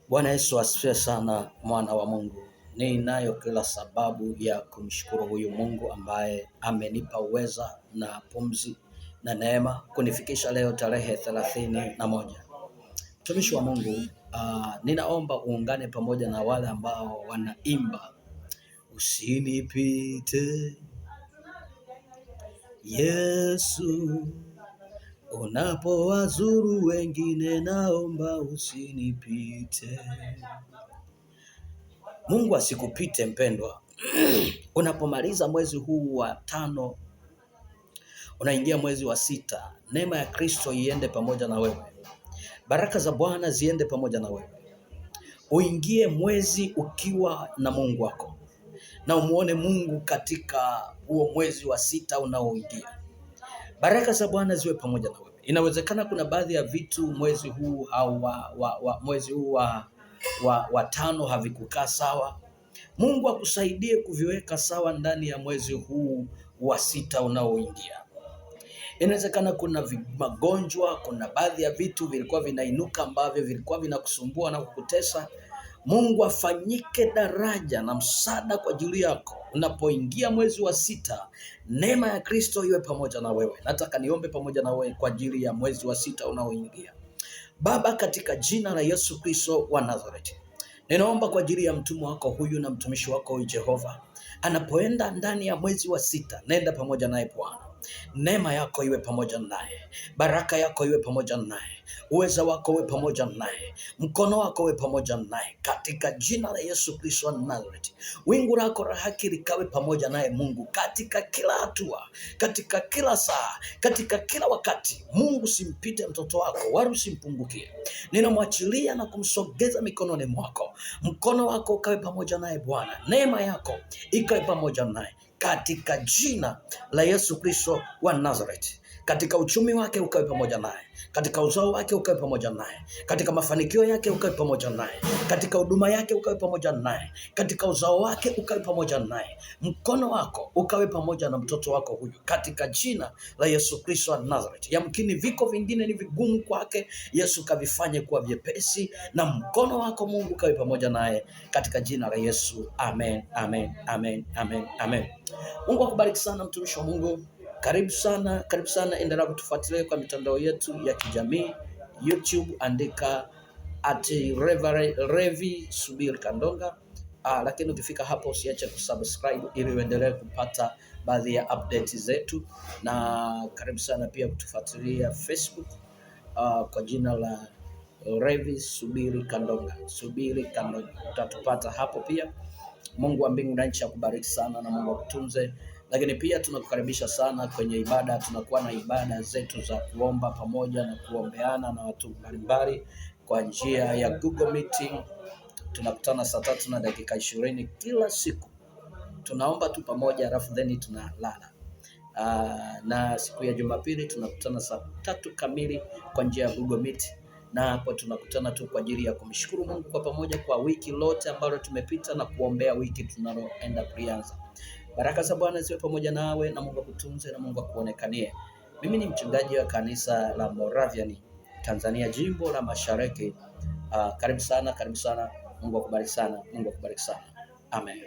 Bwana Yesu asifiwe sana, mwana wa Mungu. Ninayo kila sababu ya kumshukuru huyu Mungu ambaye amenipa uweza na pumzi na neema kunifikisha leo tarehe 31. Mtumishi wa Mungu, ninaomba uungane pamoja na wale ambao wanaimba usinipite Yesu, unapowazuru wengine, naomba usinipite. Mungu asikupite mpendwa. Unapomaliza mwezi huu wa 5, unaingia mwezi wa 6, neema ya Kristo iende pamoja na wewe, baraka za Bwana ziende pamoja na wewe. Uingie mwezi ukiwa na Mungu wako na umuone Mungu katika huo mwezi wa 6 unaoingia. Baraka za Bwana ziwe pamoja na wewe. Inawezekana kuna baadhi ya vitu mwezi huu au mwezi huu wa 5 havikukaa sawa. Mungu akusaidie kuviweka sawa ndani ya mwezi huu wa 6 unaoingia. Inawezekana kuna magonjwa, kuna baadhi ya vitu vilikuwa vinainuka ambavyo vilikuwa vinakusumbua na kukutesa. Mungu afanyike daraja na msaada kwa ajili yako. Unapoingia mwezi wa 6, neema ya Kristo iwe pamoja na wewe. Nataka niombe pamoja na wewe kwa ajili ya mwezi wa 6 unaoingia. Baba, katika jina la Yesu Kristo wa Nazareti, ninaomba kwa ajili ya mtumwa wako huyu na mtumishi wako huyu Jehova, anapoenda ndani ya mwezi wa 6, nenda pamoja naye Bwana. Neema yako iwe pamoja naye, baraka yako iwe pamoja naye, uweza wako uwe pamoja naye, mkono wako uwe pamoja naye, katika jina la Yesu Kristo wa Nazareti. Wingu lako la haki likawe pamoja naye Mungu, katika kila hatua, katika kila saa, katika kila wakati. Mungu, simpite mtoto wako wala usimpungukie. Ninamwachilia na kumsogeza mikononi mwako. Mkono wako ukawe pamoja naye Bwana, neema yako ikawe pamoja naye, katika jina la Yesu Kristo wa Nazareti. Katika uchumi wake ukawe pamoja naye, katika uzao wake ukawe pamoja naye, katika mafanikio yake ukawe pamoja naye, katika huduma yake ukawe pamoja naye, katika uzao wake ukawe pamoja naye, mkono wako ukawe pamoja na mtoto wako huyu, katika jina la Yesu Kristo wa Nazareti. Yamkini viko vingine ni vigumu kwake, Yesu kavifanye kuwa vyepesi, na mkono wako Mungu ukawe pamoja naye, katika jina la Yesu. Amen, amen, amen, amen, amen. Mungu akubariki sana mtumishi wa Mungu. Karibu sana, karibu sana, endelea kutufuatilia kwa mitandao yetu ya kijamii. YouTube andika at Revi Subiri Kandonga. Lakini ukifika hapo usiache kusubscribe ili uendelee kupata baadhi ya update zetu, na karibu sana pia kutufuatilia Facebook kwa jina la Revi Subiri Kandonga. Subiri Kandonga utatupata hapo pia. Mungu wa mbingu na nchi akubariki sana na Mungu akutunze. Lakini pia tunakukaribisha sana kwenye ibada. Tunakuwa na ibada zetu za kuomba pamoja na kuombeana na watu mbalimbali kwa njia ya Google Meeting. Tunakutana saa 3:20 kila siku. Tunaomba tu pamoja alafu then tunalala. Na siku ya Jumapili tunakutana saa 3 kamili kwa njia ya Google Meet, na hapo tunakutana tu kwa ajili ya kumshukuru Mungu kwa pamoja kwa wiki lote ambalo tumepita na kuombea wiki tunaloenda kuianza. Baraka za Bwana ziwe pamoja nawe, na Mungu akutunze na Mungu akuonekanie. Mimi ni mchungaji wa kanisa la Moravian Tanzania, jimbo la Mashariki. Karibu sana, karibu sana. Mungu akubariki sana, Mungu akubariki sana. Amen.